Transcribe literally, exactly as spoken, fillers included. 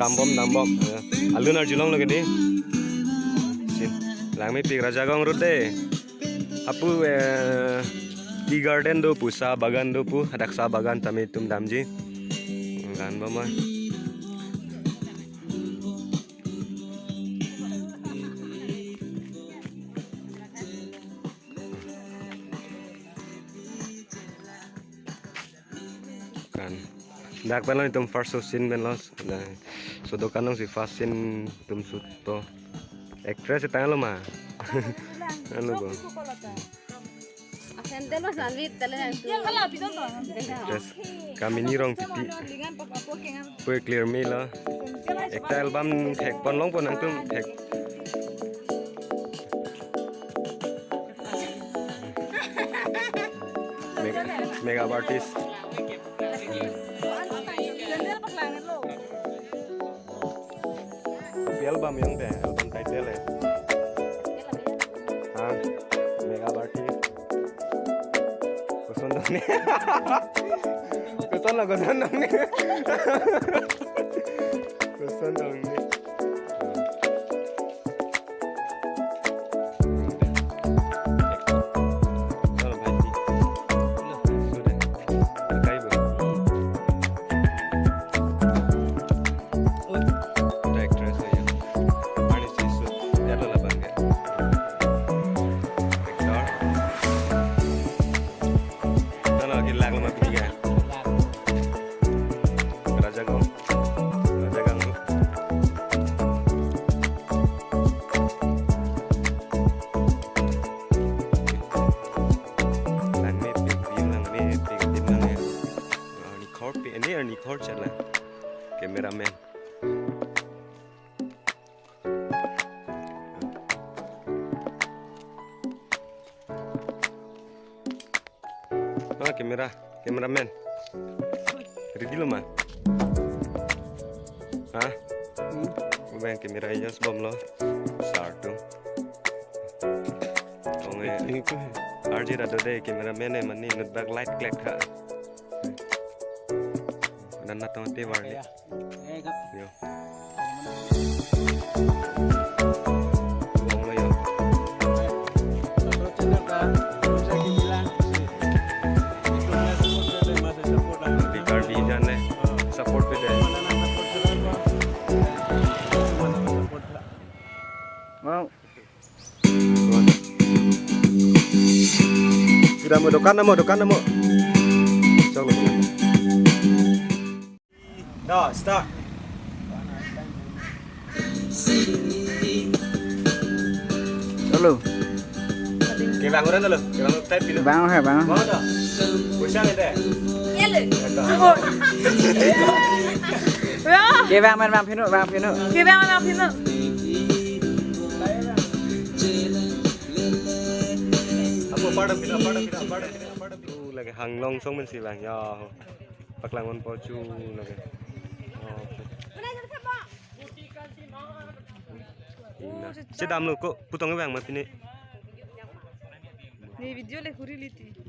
Dambom, dambom. Ya. Alun arjulonglo ke dei. Sin. Langmepik Rajagaon Road dei. Apu, eh, tea garden do pu, sa bagan do pu, hadak sa bagan tame itum damji. Dambom ma. Kan. Dak pen lo itum first show scene pen lo. Dak. So dokan along si first scene itum shoot to. Actress tanglo ma. Anu ko. Sandal mas anvit tale nang tu. Actress Kamini Rongpipi. Pui clear me lo. Ekta album thek pon longpo nangtum thek. Mega, mega artist. Kopi album yang teh, album title eh. Ah, mega artist. Koson dong ne. Koson lo, koson dong ne. Koson dong ne. Actor. Tana ke lak lama pini ke. Rajagaon. Rajagaon. Langmepik, langmepik, langme. Arni khor pi, ini arni khor chala. Cameraman. Ah, camera, cameraman. Ready lo ma? Hah? Hmm? Bang camera ya sebom lo. Sar tu. Ong eh. Ini ko. R J Rado dei cameraman eh mane nut bak light klek ha. Ada natong te war ni. Ya. Yo. Buang lo yo. Di Karbi jan le. Support pi dei. Wow. Sudah mo, dokan na mo, dokan na mo. Chalo. Dah, start. Halo. Kevang uran lo, kevang type pilo. Bang hai, bang. Mau dah. Bisa le teh. Kevang men bang pinu, bang pinu. Kevang men bang pinu. Apa pada pinu, pada pinu, pada pinu, pada pinu. Lagi hanglong song men si bang ya. Paklang on pochu lagi. Oh, okay. Ina. Sedam lo ko putong bang mati ni. Ni video le kuri liti.